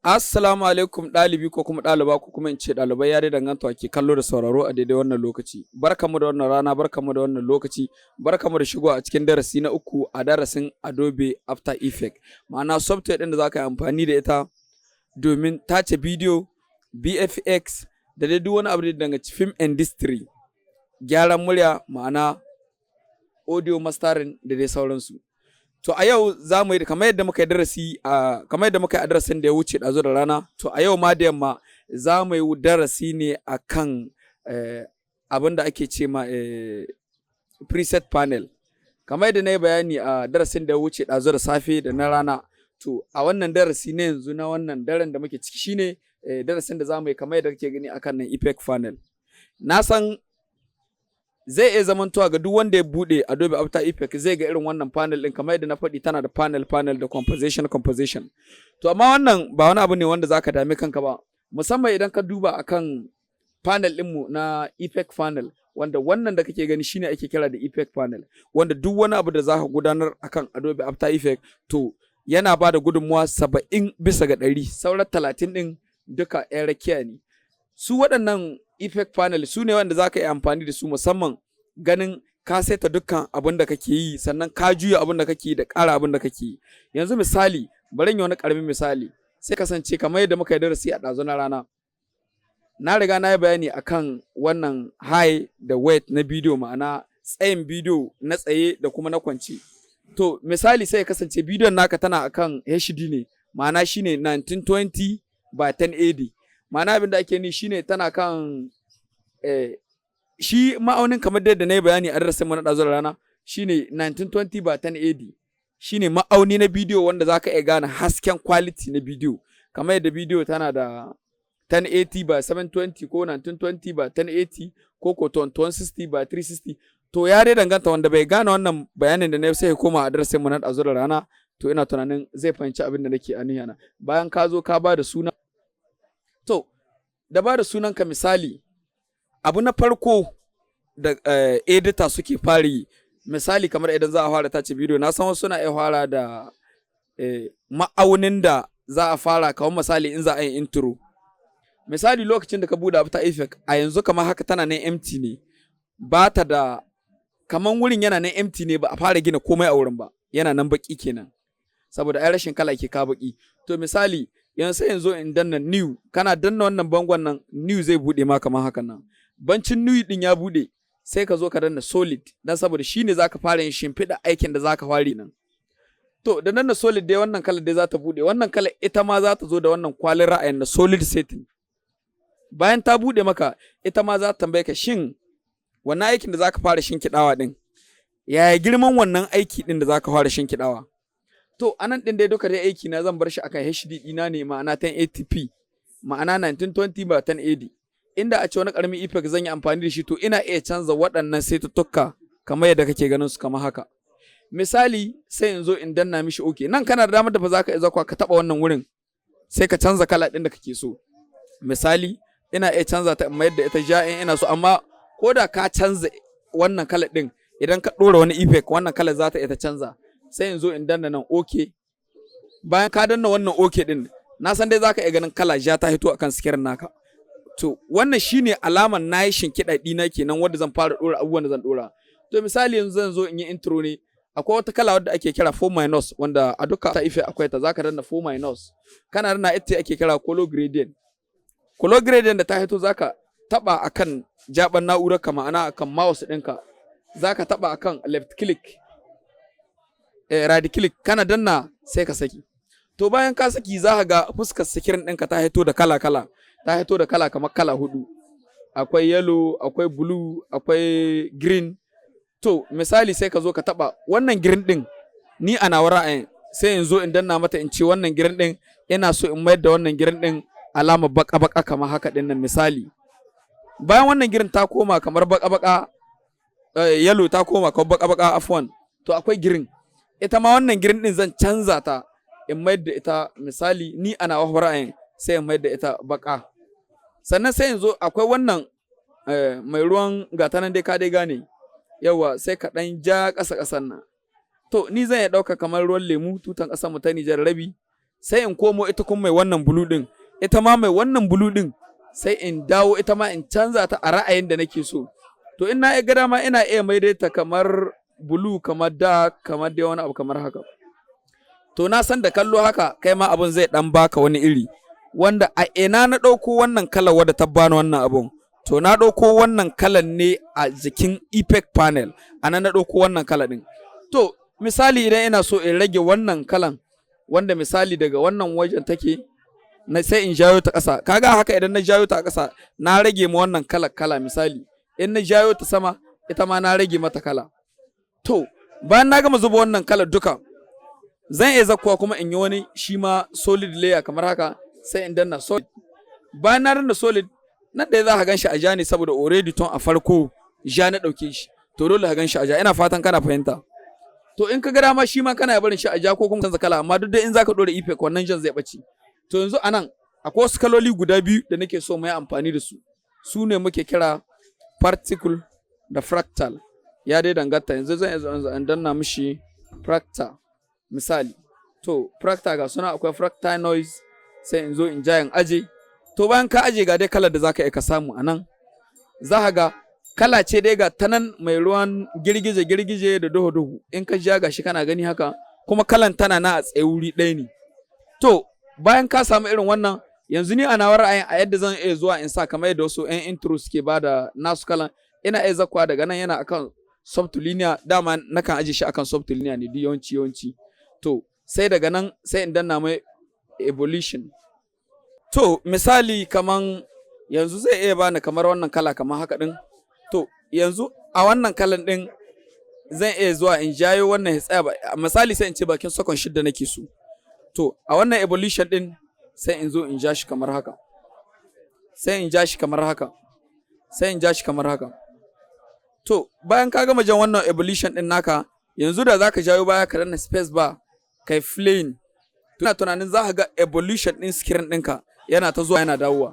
Assalamu alaikum ɗalibi ko kuma ɗaliba, ko kuma in ce ɗalibai, ya dai danganta wa ke kallo da sauraro a daidai wannan lokaci. Barkanmu da wannan rana, barkanmu da wannan lokaci, barkanmu da shigowa a cikin darasi na uku a darasin Adobe After Effects. Ma'ana software ɗin da za ka yi amfani da ita domin tace bidiyo, VFX da dai duk wani abu da ya danganci film industry, gyaran murya, ma'ana audio mastering da dai sauransu. To, a yau za mu yi kamar yadda muka yi darasi a kamar yadda muka yi a darasin da ya wuce ɗazu da rana. To, a yau ma da yamma za mu yi darasi ne akan abin da ake ce ma preset panel. Kamar yadda na yi bayani a darasin da ya wuce ɗazu da safe da na rana. To, a wannan darasi na yanzu, na wannan daren da muke ciki, shine darasin da za mu yi kamar yadda kake gani akan nan, effect panel. Na san zai iya zamantowa ga duk wanda ya bude Adobe After Effects zai ga irin wannan panel din. Kamar yadda na faɗi, tana da panel panel da composition composition. To, amma wannan ba wani abu ne wanda zaka dame kanka ba, musamman idan ka duba akan panel ɗinmu na effect panel, wanda wannan da kake gani shine ake kira da effect panel, wanda duk wani abu da zaka gudanar akan Adobe After Effects, to yana ba da gudunmuwa 70%, sauran 30 ɗin duka 'yan rakiya ne. Su waɗannan effect panel su ne wanda za ka yi amfani da su, musamman ganin ka saita dukkan abin da kake yi, sannan ka juya abin da kake yi da ƙara abin da kake yi. Yanzu misali, bari yi wani ƙaramin misali. Sai kasance kamar yadda muka yi darasi a ɗazu na rana, na riga na yi bayani akan wannan height da width na bidiyo, ma'ana tsayin bidiyo na tsaye da kuma na kwance. To, misali, sai ya kasance bidiyon naka tana akan HD ne, ma'ana shine 1920 by 1080. Ma'ana abin da ake ni shine tana kan shi ma'aunin, kamar yadda na yi bayani a darasin mu na ɗazu da rana, shine 1920 by 1080, shine ma'auni na bidiyo wanda zaka iya gane hasken quality na bidiyo. Kamar yadda bidiyo tana da 1080 by 720 ko 1920 by 1080 ko 2160 by 360. To, ya dai danganta. Wanda bai gane wannan bayanin da na sai ya koma a darasin mu na ɗazu da rana, to ina tunanin zai fahimci abin da nake a na. Bayan ka zo ka ba da suna, to da ba da sunanka, misali, abu na farko da editor suke fara yi, misali kamar idan za a fara tace bidiyo, na san wasu suna iya fara da ma'aunin da za a fara. Kamar misali, in za a yi intro, misali lokacin da ka buɗe After Effect a yanzu kamar haka, tana nan empty ne, ba ta da, kamar wurin yana nan empty ne, ba a fara gina komai a wurin ba, yana nan baki kenan, saboda ai rashin kala ke ka baki. To, misali yanzu sai yanzu in danna new. Kana danna wannan bangon nan, new zai buɗe ma kamar hakan nan. Bancin new din ya buɗe, sai ka zo ka danna solid, dan saboda shine zaka fara yin shimfiɗa aikin da zaka fara nan. To, da danna solid dai, wannan kalar dai za ta buɗe. Wannan kalar ita ma za ta zo da wannan kwalin ra'ayin na solid setting. Bayan ta buɗe maka, ita ma za ta tambaye ka, shin wannan aikin da zaka fara shinkiɗawa din, yaya girman wannan aiki din da zaka fara shinkiɗawa? To, anan din dai duka dai aiki na zan bar shi akan HD ɗina ne, ma'ana 1080p, ma'ana 1920 by 1080. Inda a ce wani karamin effect zan yi amfani da shi, to ina iya canza waɗannan saituttuka kamar yadda kake ganin su kamar haka. Misali, sai in zo in danna mishi okay. Nan kana da damar da ba za ka iya zakwa ka taɓa wannan wurin, sai ka canza kala ɗin da kake so. Misali, ina iya canza ta in mayar da ita ja in ina so. Amma ko da ka canza wannan kala ɗin, idan ka ɗora wani effect, wannan kala za ta iya ta canza. Sai in zo in danna nan okay. Bayan ka danna wannan okay ɗin, na san dai za ka iya ganin kala ja ta hito akan screen naka. To, wannan shine alaman na yi shinkiɗa ɗina kenan, wanda zan fara ɗora abubuwan da zan ɗora. To, misali yanzu zan zo in yi intro ne. Akwai wata kala wadda ake kira 4 minus, wanda a duka ta effect akwai ta. Zaka danna 4 minus, kana danna, ita ake kira color gradient. Color gradient da ta hito, zaka taba akan jaban na'urar ka, ma'ana akan mouse ɗinka, zaka taba akan left click, right click. Kana danna, sai ka saki. To, bayan ka saki, za ka ga fuskar screen ɗinka ta hito da kala kala, ta hito da kala kamar kala hudu: akwai yellow, akwai blue, akwai green. To, misali sai ka zo ka taba wannan green ɗin. Ni a nawa ra'ayin, sai in zo in danna mata, in ce wannan green ɗin ina so in mayar da wannan green ɗin alama baka baka kamar haka ɗin nan. Misali, bayan wannan green ta koma kamar baka baka, yellow ta koma kamar baka baka, afwan. To, akwai green, ita ma wannan green ɗin zan canza ta in mayar da ita, misali ni a nawa ra'ayin, sai in mayar da ita baka. Sannan sai yanzu akwai wannan mai ruwan gata nan dai, ka dai gane yawa, sai ka ɗan ja ƙasa ƙasan nan. To, ni zan iya ɗauka kamar ruwan lemu, tutan ƙasar mu ta Nijar rabi. Sai in komo ita kuma mai wannan blue ɗin, ita ma mai wannan blue ɗin, sai in dawo ita ma in canza ta a ra'ayin da nake so. To, in na ga dama ina iya maida ta kamar blue, kamar dark, kamar dai wani abu kamar haka. To, na san da kallo haka kai ma abun zai dan baka wani iri. Wanda a ina na ɗauko wannan kalar wadda ta bani wannan abun? To, na ɗauko wannan kalan ne a jikin effect panel, a nan na ɗauko wannan kala ɗin. To, misali idan ina so in rage wannan kalan, wanda misali daga wannan wajen take na, sai in jayo ta ƙasa. Kaga haka, idan na jayo ta ƙasa na rage ma wannan kalar kala. Misali in na jayo ta sama, ita ma na rage mata kala. To, bayan na gama zuba wannan kalar duka, zan iya zakkuwa kuma in yi wani shi ma solid layer kamar haka, sai in danna solid. Bayan na danna solid nan da za ka gan shi a ja ne, saboda already tun a farko ja na ɗauke shi. To, dole ka gan shi a ja. Ina fatan kana fahimta. To, in ka ga dama shi ma kana barin shi a ja ko kuma canza kala, amma duk da in zaka ɗora effect, wannan jan zai ɓace. To, yanzu anan akwai wasu kaloli guda biyu da nake so mu yi amfani da su, su ne muke kira particle da fractal, ya dai danganta. Yanzu zan iya in danna mishi fractal misali. To, fractal ga suna, akwai fractal noise, sai in zo in ja in aje. To, bayan ka aje, ga dai kalar da zaka iya ka samu anan. Za ka ga kala ce dai ga ta nan mai ruwan girgije girgije da duhu duhu. In ka ja, gashi kana gani haka, kuma kalan tana na a tsaye wuri ɗaya ne. To, bayan ka samu irin wannan, yanzu ni a nawa ra'ayin, a yadda zan iya zuwa in sa kamar yadda wasu 'yan intro suke ba da nasu kalan, ina iya zakwa daga nan, yana akan soft linear, dama nakan aje shi akan soft linear ne duk yawanci yawanci. To, sai daga nan sai in danna mai evolution. To, misali kaman yanzu zai iya bani kamar wannan kala kamar haka din. To, yanzu a wannan kalan din zan iya zuwa in jayo wannan ya tsaya, misali sai in ce bakin second 6 nake so. To, a wannan evolution din sai in zo in ja shi kamar haka, sai in ja shi kamar haka, sai in ja shi kamar haka. To, bayan ka gama jan wannan evolution din naka, yanzu da zaka jayo baya ka danna space bar kai playing, ina tunanin za ka ga evolution din screen ɗinka yana ta zuwa yana dawowa.